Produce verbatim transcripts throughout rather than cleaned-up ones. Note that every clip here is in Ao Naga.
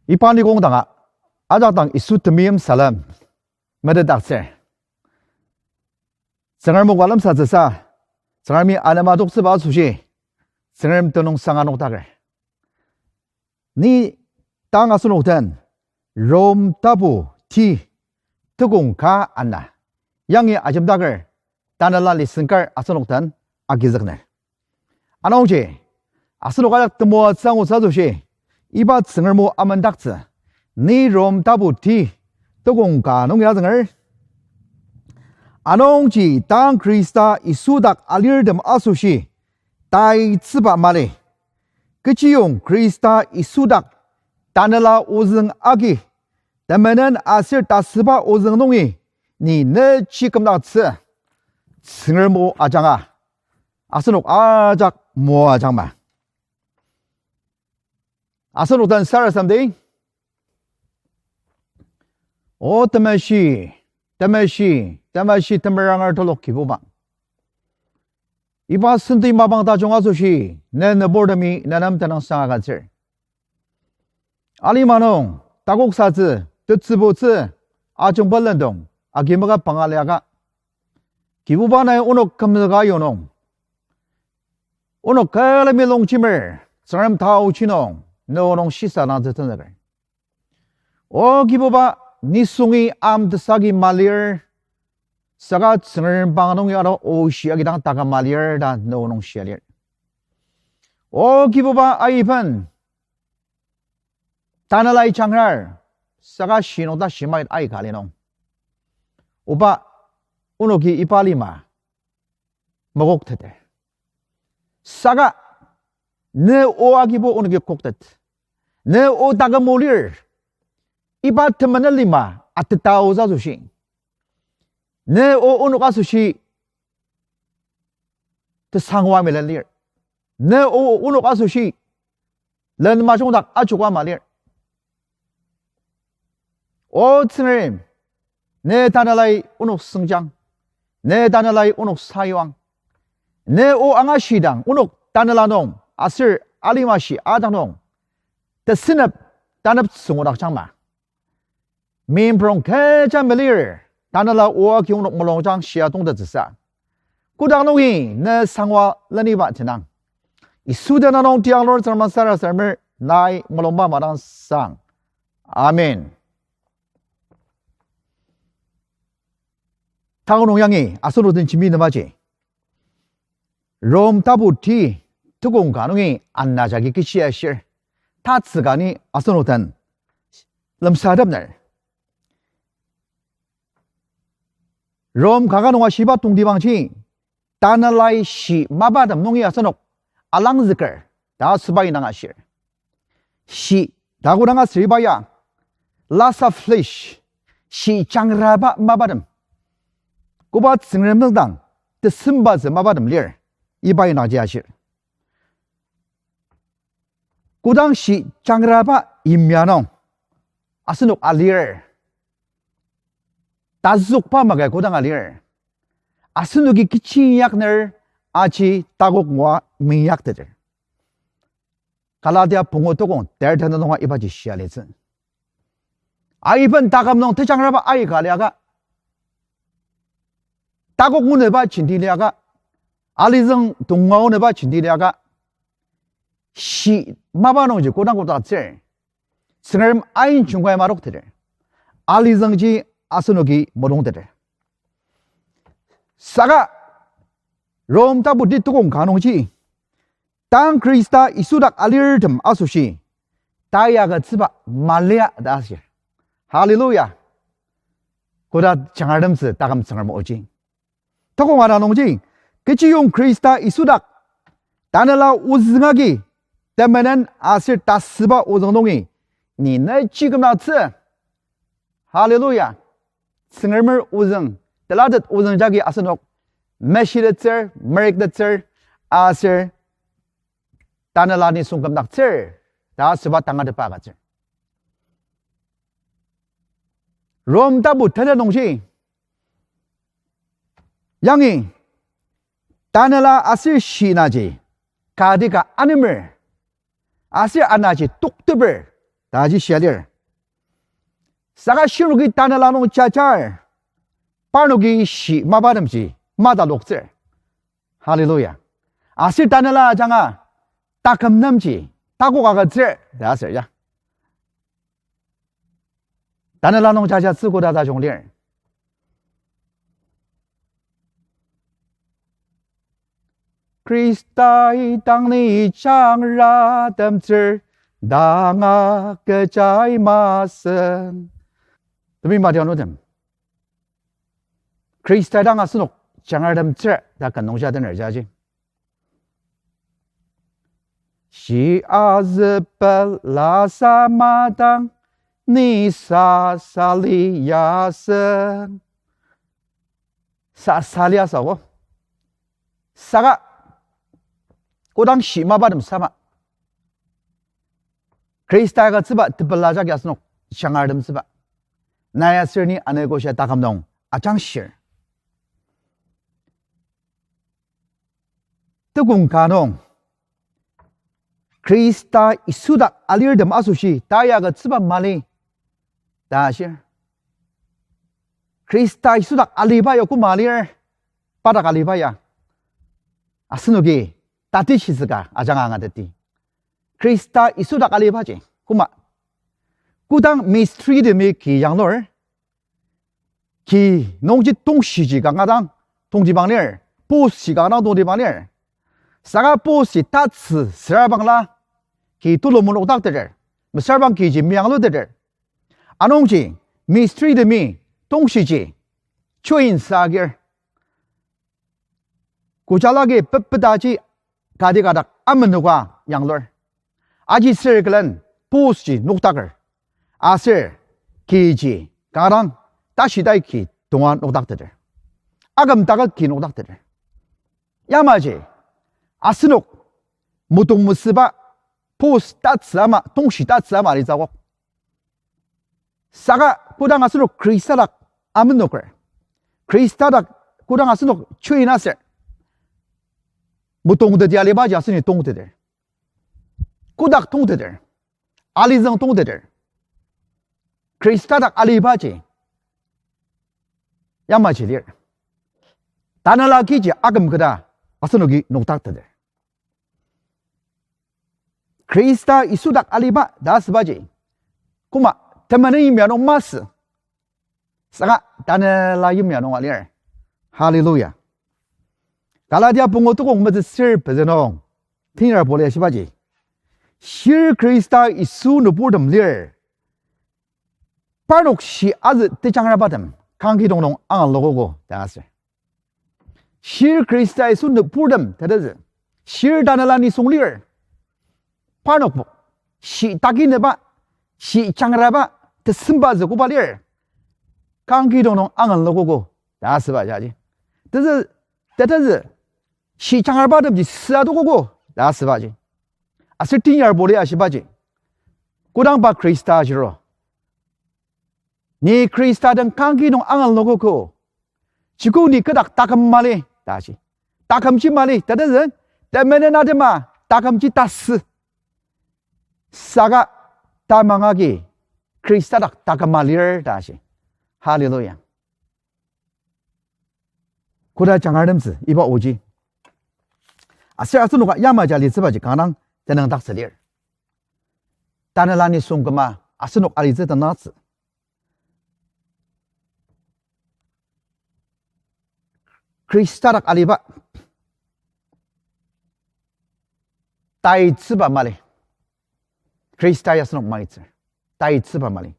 Iba ni kongdanga, ajak dang Yisu temeim salem metetdaktsür. Tsüngrem o ka lemsatsüsa, Tsüngremi anema toktsüba asoshi, Tsüngrem tenüngsang anokdaker. Ni tang asenok den, Rom tapu ti, tekong ka ana, yangi ajemdaker, tanela lesson kar asenok den agizükner. Anungji, asenok ajak temoatsü angutsü asoshi, iba Tsüngrem o amendaktsü, ni Rom tapu ti, tekong ka nung ya zünger. Anungji tang Khrista Yisu dak alirtem asoshi, taitsüba mali. Kechiyong Khrista Yisu dak tanela ozüng agi, temenen aser tasüba ozüng nungi, ni nechi kümdaktsü, Tsüngrem o ajanga, asenok ajak moajangma. Asenok den sarasademdi. O temeshi, temeshi, temeshi temeranger telok Kibuba, iba senti mapang tajung asoshi, ne nüburtemi ne nem tenüngsang agütsür. Alima nung, takoksatsü, tetsübutsü, ajungba lendong, akimaka pangaliaka, Kibuba nai onok kümzüka yonung, onok külemi longjemer, Tsüngrem taochi nung, ne onok shisa nangtsü tenzüker. O Kibuba, nisungi am tesagi malir, saka Tsüngrem bang nungi aro oshi agidang taka malir ta ne onok shia lir. O Kibuba aiben, tanelai jangrar, saka shinung ta shimait aika linung, Oba, onoki iba lima makokteter. Saka ne o agibo onoki koktet. Ne o taküm o lir, iba temenen lima atetao asoshi, ne o onok asoshi tesangwa melen lir. Ne o onok asoshi len majungdak ajoka ama lir. O Tsüngrem, ne tanelai onok sengjang, ne tanelai onok sayuang, ne o angashidang onok tanela nung aser alimashi ajak nung tesünep tanep süngudakjangma. Meimprong kecha melir, tanela o agi onok mulungjang shia tongtettsüsa, kotak nungi ne sangwa leniba tenang. Yisu tenüng nung tiang lur Tsüngrem sarasademer, nai mulungba madang sang. Amen. Tanü nung yangi asenok den jembi nemaji, Rom tapu ti, tekong ka nungi ana jagi kechi ashir, tatsüka ni asenok den lemsatepner. Rom kaka nung ashiba tongtibangji, tanelai shi mapatem nungi asenok alangzüker ta asüba indang ashir. Shi ta kodang asür iba ya, lust of flesh, shi jangraba mapatem, koba Tsüngrem nüngdang tesembatsü mapatem lir, iba indangji ashir. Kodang shi jangraba yimya nung asenok alir, tazükba maka kodang alir, asenoki kechi inyakner aji takok ngua meinyakteter. Galatia pungu tukong ter tenüng nunga ibaji shia litsü. Aiben taküm nung tejangraba aika liaka, takok nguneba jenti liaka, alizüng tonga oneba jenti liaka, shi mapa nungji kodang kotaktsür, Tsüngrem ain jungkai marokteter, alizüngji asenoki mulungteter. Saka Rom tapu ti tukong ka nungji, tang Khrista Yisu dak alirtem asoshi, tayagütsüba malia ta ashir. Hallelujah. Koda jangartemtsü taküm Tsüngrem oji. Tukong ana nungji, kechiyong Khrista Yisu dak tanela ozüng agi, temenen aser tasüba ozüng nungi, ni nechi kümdaktsü. Hallelujah. Tsüngremer ozüng, telatet ozüng jagi asenok meshitettsür, meriktettsür, aser tanela nisung kümdaktsür ta asüba tangatetba agütsür. Rom tapu tenet nungji, yangi tanela aser shi naji kati ka anemer, aser anaji tokteper, taji shia lir. Saka shirnoki tanela nung jajar, parnoki shi mapatemji mataloktsür. Hallelujah. Aser tanela ajanga taküm nemji takok agütsür ta aser ya. Tanela nung jajatsü koda tajung lir. Khristai dang ni jangratemtsür, danga kechai masü. Temeim adianutem, Khristai dang asenok jangratemtsür ta ken nungji adener jaji. Shi azü pelasa madang ni sasa liasü. Sasa liasü ko. Saka kodang shi mapatem sama, Khrista agütsüba tepela jagi asenok jangratemtsüba, nai aser ni anogo shia taküm nung ajangshir. Tekong ka nung, Khrista Yisu dak alirtem asoshi ta ya agütsüba mali ta ashir. Khrista Yisu dak aliba ya koma alir, pa dak aliba ya. Asenoki tatishitsüka ajanga angateti. Khrista Yisu dak alibaji koma, kodang mistritemi ki yanglur, ki nungji tongshiji kanga dang tongtibang lir, postji kanga dang tongtibang lir. Saka postji tatsü sürabangla, ki tulu monokdakteter, mesüra bang kiji meyangluteter. Anungji mistritemi tongshiji join sa agir, kojalagi pepetaji kati kadak amenoka yanglur. Aji sür külen postji nokdaker. Aser kiji kanga dang tashitai ki tonga nokdakteter, aküm taket ki nokdakteter. Yamaji asenok motong mesüba post tatsü ama, tongshi tatsü ama alitsü akok. Saka kodang asenok Khrista dak amenoker, Khrista dak kodang asenok join aser, motongteti alibaji aseni tongteter, kotak tongteter, alizüng tongteter. Khrista dak alibaji yamaji lir. Tanela kiji aküm keta asenoki nokdakteter. Khrista Yisu dak aliba ta asübaji koma temenen yimya nung masü, saka tanela yimya nung alir. Hallelujah. Galatia pungu tukong metsür pezü nung, tenyar Paul-i ashibaji, shir Khrista Yisu nüburtem lir, parnok shi azü tejangrabatem kangkidong nung angalokogo ta asür. Shir Khrista Yisu nüburtem tetezü, shir tanela nisung lir, parnokbo shi takineba, shi jangraba, tesemba zü koba lir, kangkidong nung angalokogo ta asüba jaji. Tezü, tetezü, shi jangrabatemji süa adokogo ta asübaji. Aser tenyar Paul-i ashibaji, kodang pa Khrista ajiro, ni Khrista den kangki nung angalokogo, jiko ni kü dak taküm mali ta ashi. Takümji mali tetezü, temenen atema takümji tasü, saka tamang agi Khrista dak taküm malir ta ashi. Hallelujah. Koda jangartemtsü iba oji. Aser asenoka yamaji alitsübaji kanga dang tenüngdaktsü lir. Tanela nisung küma asenok alitsü tenüngdaktsü. Khrista dak aliba taitsüba mali. Khrista ya asenok maitsür. Taitsüba mali.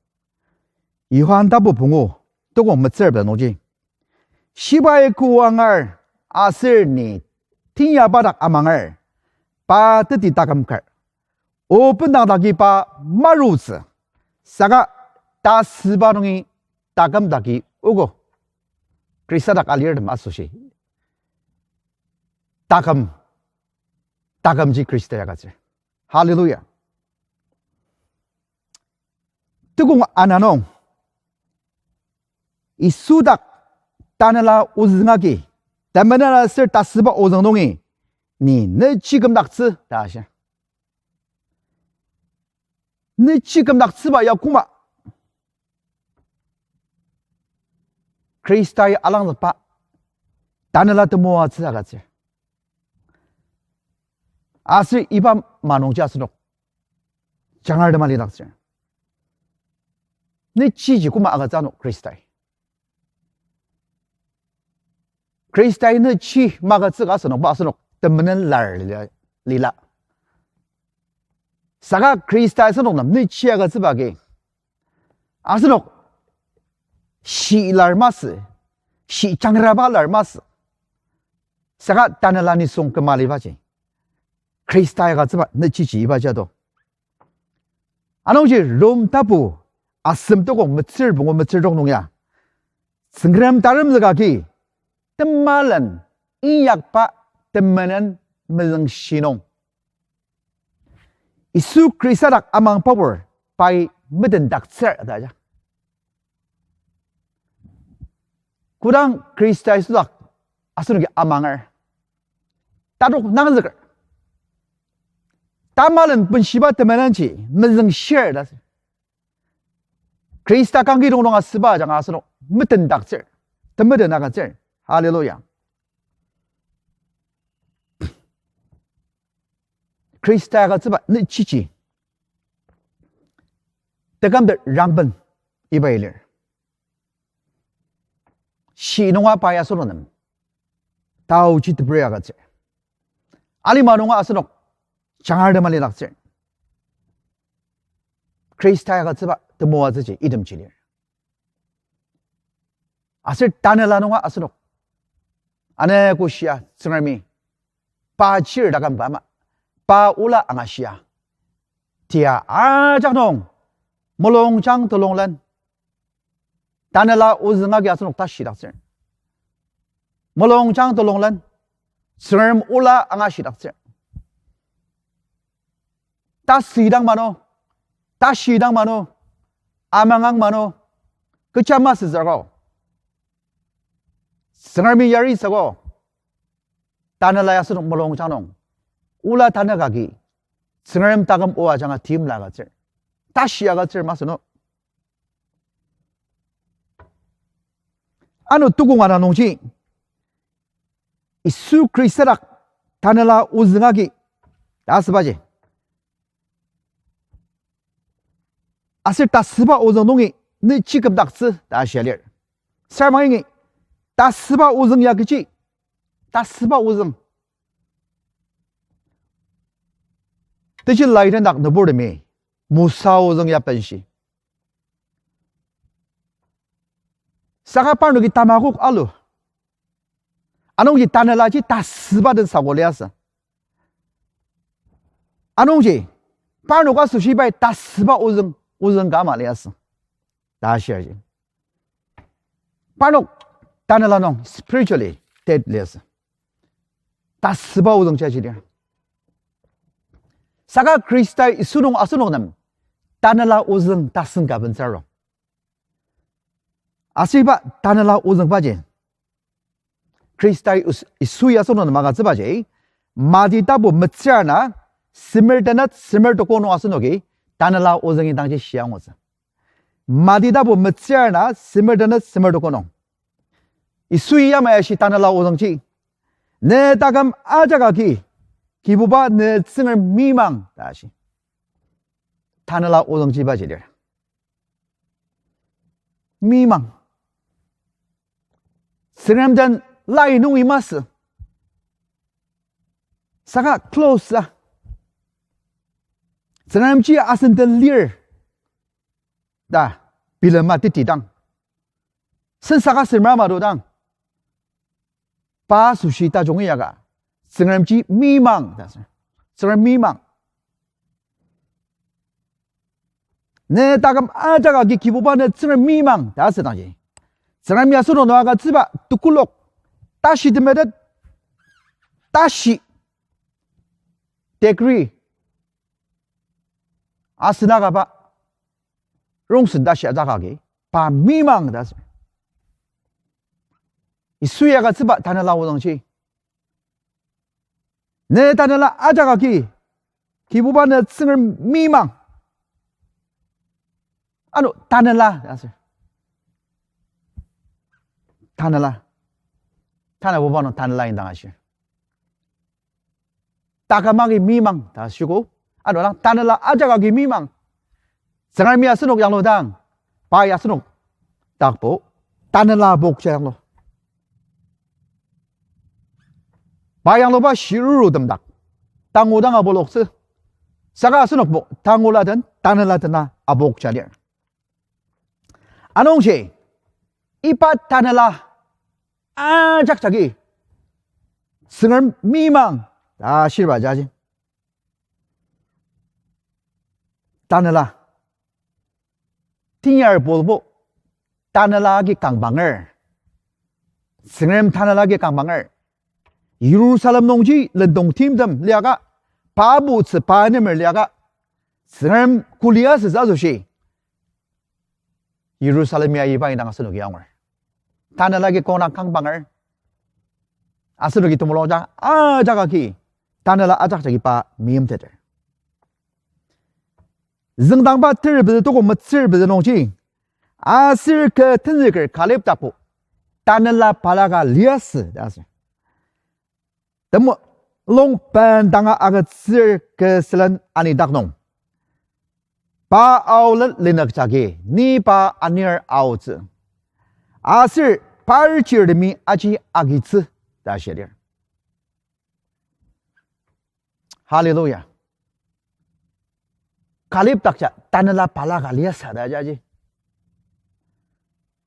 Johan tapu pungu, tukong metsür pezü nungji, shibai koangar aser ni teinyaba dak amanger, pa teti taküm kar, o bendang daki pa marutsü, saka tasüba nungi taküm daki ogo. Khrista dak alirtem asoshi taküm, takümji Khrista ya agütsür. Hallelujah. Tukong ana nung, Yisu dak tanela ozüng agi, temenen aser tasüba ozüng nungi ni nechi kümdaktsü ta ashi. ne chi kümdaktsüba ya koma. Khristai alangzükba tanela temoatsü agütsür. Aser iba manungji asenok jangar tema lidaktsür. Ne chiji koma agütsü ano Khristai. Khristai ne chi magütsü ka asenok, ba asenok temenen lar lila, lila. Saka Khristai asenok nem ne chi agütsüba agi, asenok shi lar masü, shi jangraba lar masü. Saka tanela nisung kümalibaji Khristai agütsüba ne chiji ibaji ado. Anungji Rom tapu asem tokong metsür pungu metsür trok nung ya, Tsüngrem taremzük agi temalen inyakba temenen mezüngshi nung Yisu Khrista dak amangba pur pai metendaktsür ta aja. Kodang Khrista Yisu dak asenoki amanger, tatok nangzüker, tamalen benshiba temenenji mezüngshir ta. Khrista kangkidong nung asüba ajanga asenok metendaktsür, temeden agütsür. Hallelujah. Khrista agütsüba ne chiji tekümtet rangben iba ilir. Shi nunga pai asenok nem taoji teperi agütsür. Alima nunga asenok jangar tema lidaktsür. Khrista agütsüba temoatsüji itemji lir. Aser tanela nunga asenok ane koshia Tsüngremi pa chir taküm pa ama, pa ola angashia tia ajak nung mulungjang telonglen tanela ozüng agi asenok tashidaktsür. Mulungjang telonglen Tsüngrem ola angashidaktsür. Tasidang mano, tashidang mano, amangang mano, kecha masütsüogo, Tsüngremi yaritsüogo, tanela ya asenok mulungjang nung ola tanü kagi Tsüngrem taküm o ajanga timla agütsür, tashi agütsür masü no. Ano tukong ana nungji Yisu Khrista dak tanela ozüng agi ta asübaji, aser tasüba ozüng nungi ne chi kümdaktsü ta ashia lir. Saramangi tasüba ozüng ya kechi, tasüba ozüng, teji laiden dak nüburtemi Mosa ozüng ya benshi. Saka parnoki tamakok alu. Anungji tanelaji tasüba den sako liasü. Anungji parnok asoshi pai tasüba ozüng, ozüng ka ama liasü ta ashiaji, parnok tanela nung spiritually dead liasü. Tasüba ozüng jaji lir. Saka Khrista Yisu nung asenok nem tanela ozüng tasen ka bentsüro. Aser iba tanela ozüngbaji Khrista Yis-, Yisu ya asenok nem agütsübaji, Mati tapu metsür ana semer tenet semer toko nung asenoki tanela ozüng idangji shia angutsü. Mati tapu metsür ana semer tenet semer toko nung Yisui yamai ashi tanela ozüngji, ne taküm ajak agi Kibuba ne Tsüngrem mimang ta ashi. Tanela ozüngji ibaji lir. Mimang. Tsüngrem den lai nungi masü, saka close a, Tsüngremji asen den lir ta bilema tetidang, sen saka semra madodang, pa asoshi tajungi yaka, Tsüngremji mimang ta sür. Tsüngrem mimang. Ne taküm ajak agi Kibuba ne Tsüngrem mimang ta asüdangji, Tsüngrem ya asenok nung agütsüba tekolak, tashi temetet, tashi degree asüna kaba rongsen tashi ajak agi pa mimang ta sür. Yisui agütsüba tanela ozüngji, ne tanela ajak agi Kibuba ne Tsüngrem mimang, Ano tanela ta asür. Tanela. Tanabuba nung tanela indang ashir. Taküm agi mimang ta ashigo. Ano dang tanela ajak agi mimang. Tsüngremi asenok yangludang, pai asenok dakbo tanela pokja yanglu. Pai yangluba shirurutem dak tangudang apoloktsü. Saka asenokbo tangula den, tanela dena apokja lir. Anungji, iba tanela ajak jagi Tsüngrem mimang ta shirba jaji. Tanela. Tenyar Paulbo tanela agi kangbanger. Tsüngrem tanela agi kangbanger. Jerusalem nungji lendong timtem liaka, pa aputsü pa anemer liaka, Tsüngrem kuli asütsü asoshi Jerusalem ya iba indang asenoki angur. Tanela agi kongdang kangbanger. Asenoki temulung ajak, ajak agi tanela ajak jagi pa meimteter. Züngdangba ter pezü toko metsür pezü nungji, aser kü tenzüker Kaleb dakbo tanela balaka liasü ta asür. Temulung bendanga agütsür kü sülen anidak nung, pa aolen linük jagi ni pa anir aotsü, aser par chirtemi aji agitsü ta shidir. Hallelujah. Kaleb dakja tanela balaka liasü ta jaji.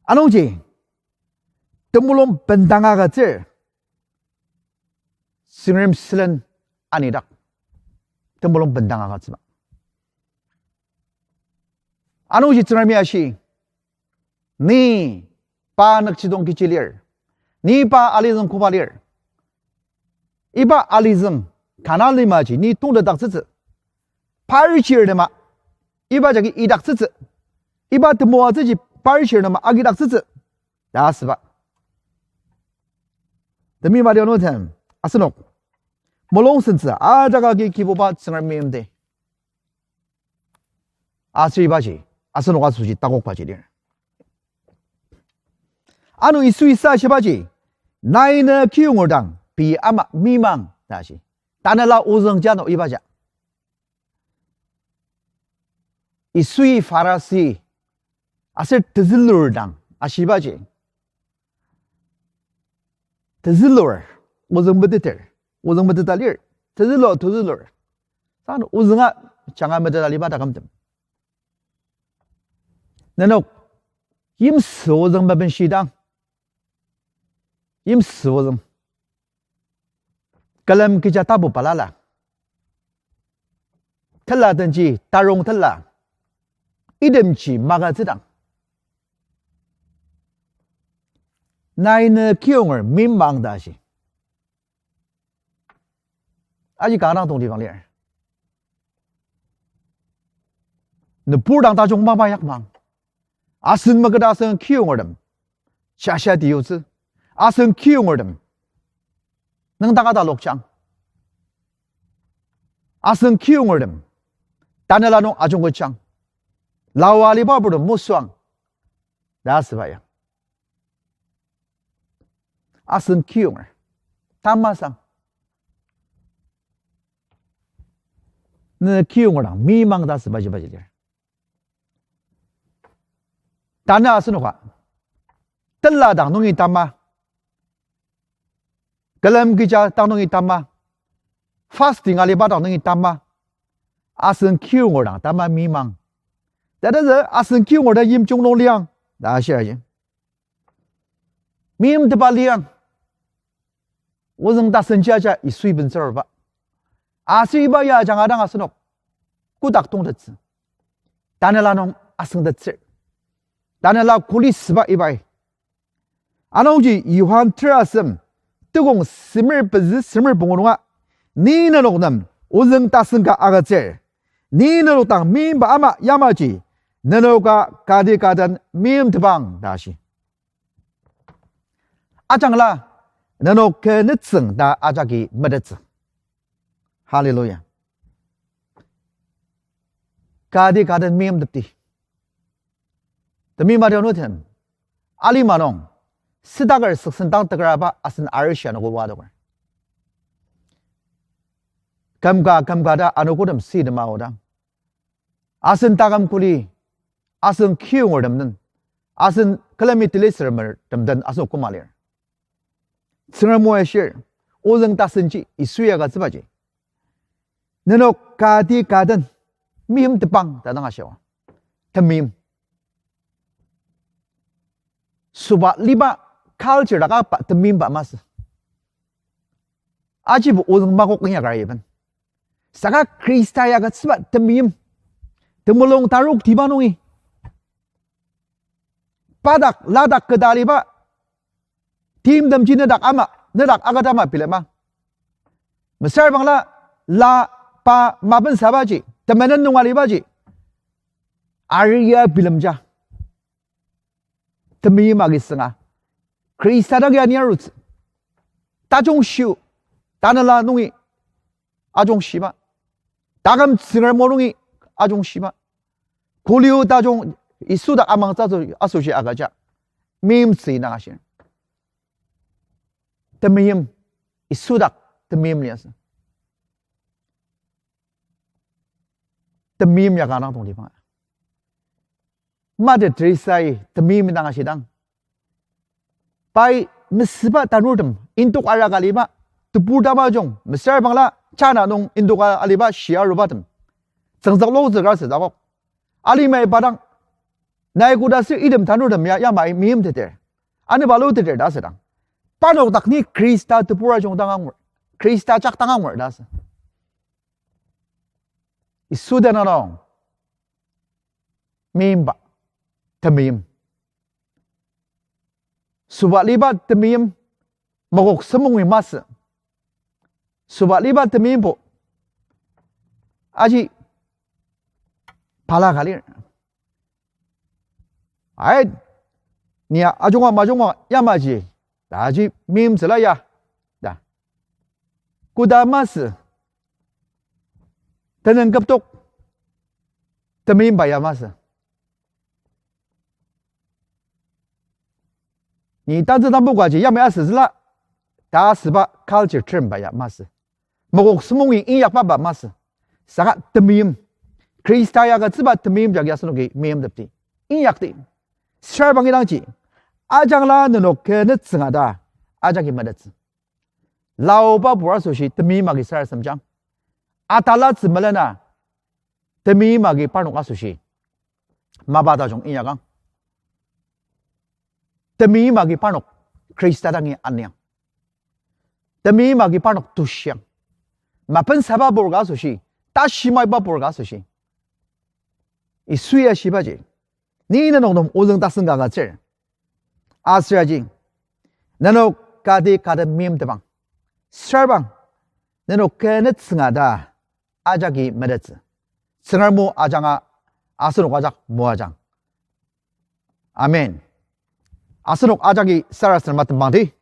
Anungji, temulung bendanga agütsür, Tsüngrem sülen anidak, temulung bendanga agütsüba. Anungji Tsüngremi ashi, ni pa nükjidong kechi lir, ni pa alizüng koba lir, iba alizüng Kanan limaji ni tongtetdaktsütsü, par chirtema iba jagi idaktsütsü, iba temoatsüji par chirtema agidaktsütsü ta asüba. Temi mali anutem, asenok mulung sentsü ajak agi Kibuba Tsüngrem meimdi. Aser ibaji asenok asoshi takokbaji lir. Ano Yisui sa shibaji, nai ne kiyonger dang pei ama mimang ta shi. Tanela ozüng jano ibaja. Yisui Pharisi aser tezülur dang ashibaji, tezülur, ozüng meteter, ozüng meteta lir, tezülur, tezülur, san ozünga janga meteta liba takümtem, nenok yimsü ozüng mebenshidang, yimsü ozüng, külem kecha tapu balala, tela denji tarong tela, itemji magütsüdang, nai ne kiyonger mimang ta shi. Aji kanga tongtibang lir. Nübur dang tajung mapa yakmang. Asen maketa asen kiyongertem shasha tiyutsü. Asen kiyongertem nüngdaka talokjang. Asen kiyongertem tanela nung ajungketjang. Lawa aliba purtem mosuang ta asüba ya. Asen kiyonger tamasang, ne kiyonger dang mimang ta asübaji baji lir. Tanü asenoka tela dang nungi tama, külem kecha dang nungi tama, fasting aliba dang nungi tama, asen kiyonger dang tama mimang. Tata asen kiyonger ta yimjung nung liang ta ashir aji. Meimtepa liang. Ozüng tasen jaja Yisui bentsürba. Aser iba ya ajanga dang asenok kotak tongtettsü. Tanela nung asüngtettsür. Tanela kuli süba ibai. Anungji Johan terasem, tekong semer pezü semer pungu nunga, ni nenok nem ozüng tasen ka agütsür. Ni nenok dang meimba ama yamaji nenoka kati ka den meimtepang ta shi. Ajangla, nenok kü nütsüng ta ajaki metettsü. Hallelujah. Kati ka den meimtepdi. Temeim atenütem, alima nung, südaker süksendang tekeraba asen arishi anogo oa adoker. Kümka kümka ta anogotem sütem aodang, asen taküm kuli, asen kiyongertem den, asen külemi teliseremertem den asen koma lir. Tsüngrem o ashir, ozüng tasenji Yisu ya agütsübaji, nenok kati ka den meimtepang ta dang ashia. Temeim. Sobaliba culture dak aba temeimba masü. Ajibo ozüng makok inyakar aiben. Saka Khrista ya agütsüba temeim, temulung tarok tiba nungi, pa dak la dak keta aliba timtemji nedak ama, nedak agüta ama bilemang. Mesüra bangla, la, pa, mapensabaji, temenen nung alibaji, aria bilemja. Temeim agi sünga, Khrista dak ya ni arutsü. Tajung shiu, tanela nungi ajung shiba. Taküm Tsüngrem o nungi ajung shiba. Kuli o tajung Yisu dak amangtsü asoshi agüja. Meimtsü inang ashir. Temeim, Yisu dak temeim liasü. Temeim ya kanga tongtibang. Mother Teresa-i temeim indang ashidang, pai mesüba tanurtem, indok ara ka aliba, tebur tamajung, mesüra bangla, China nung indok ara aliba shia arubatem, tsüngzük lotsü kar südakok. Alimai pa dang, nai koda sür item tanurtem ya, yamai meimteter, aniba luteter ta asüdang, parnok dak ni Khrista tebur ajung dang angur, Khrista jak dang angur ta asü. Yisu tenüng nung meimba temeim, sobaliba temeim, makok sümungi masü. Sobaliba temeimbo aji pala ka lir. Ai, ni ajunga majunga yamaji, ta aji meimtsüla ya, ta. Koda masü, tenüng kübok, temeimba ya masü. Ni tantsü tambu kaji yamai asütsüla, ta asüba culture termba ya masü. Makok sümungi inyakba ba masü. Saka temeim, Khrista ya agütsüba temeim jagi asenoki meimtepdi, inyakdi. Sür bangidangji, ajangla nenok kü nütsünga ta ajaki metettsü. Laoba pur asoshi temeim agi sarasademjang. Atalatsü melena temeim agi parnok asoshi mapa tajung inyakang. Temeim agi parnok Khrista dangi aniang. Temeim agi parnok tushiang. Mapensaba pur ka asoshi, tashi maiba pur ka asoshi, Yisu ya shibaji, ni nenok nem ozüng tasen ka agütsür. Aser aji, nenok kati ka den meimtepang. Sürbang, nenok kü nütsünga ta ajaki metettsü. Tsüngrem o ajanga asenok ajak moajang. Amen. Asenok ajaki sarasadema tembangdi.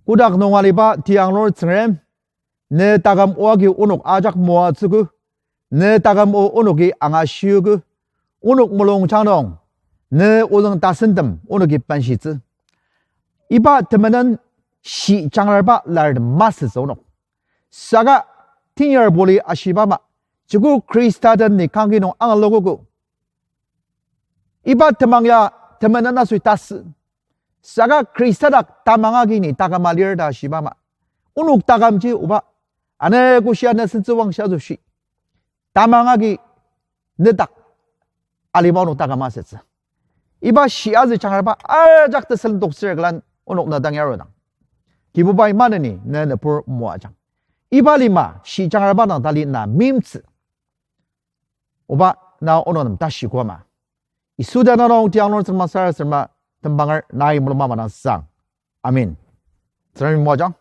Kotak nung aliba tianglur Tsüngrem, ne taküm o agi onok ajak moatsüogo, ne taküm o onoki angashiogo, onok mulungjang nung ne ozüng tasentem onoki benshitsü. Iba temenen shi jangraba lar masütsü onok. Saka tenyar boli ashiba ama, Jisu Khrista den ni kangki nung angalogogo. Iba temang ya temenen asoi tasü. Saka Khrista dak tamang agi ni taküm alir ta shiba ama, onok takümji oba, ane koshia ne sentsüwangshi asoshi, tamang agi nedak aliba onok taküm asütsü. Iba shi azü jangraba ajak tesülen toktsür külen onok ne dang yarudang, Kibubai maneni ne nübur moajang. Iba lima shi jangraba dang tali na meimtsü. Oba, na onok nem tashi koama. Yisu tenüng nung tianglur Tsüngrem sarasadema tembanger nai mulung ama dang sang. Amen. Tsüngremi moajang.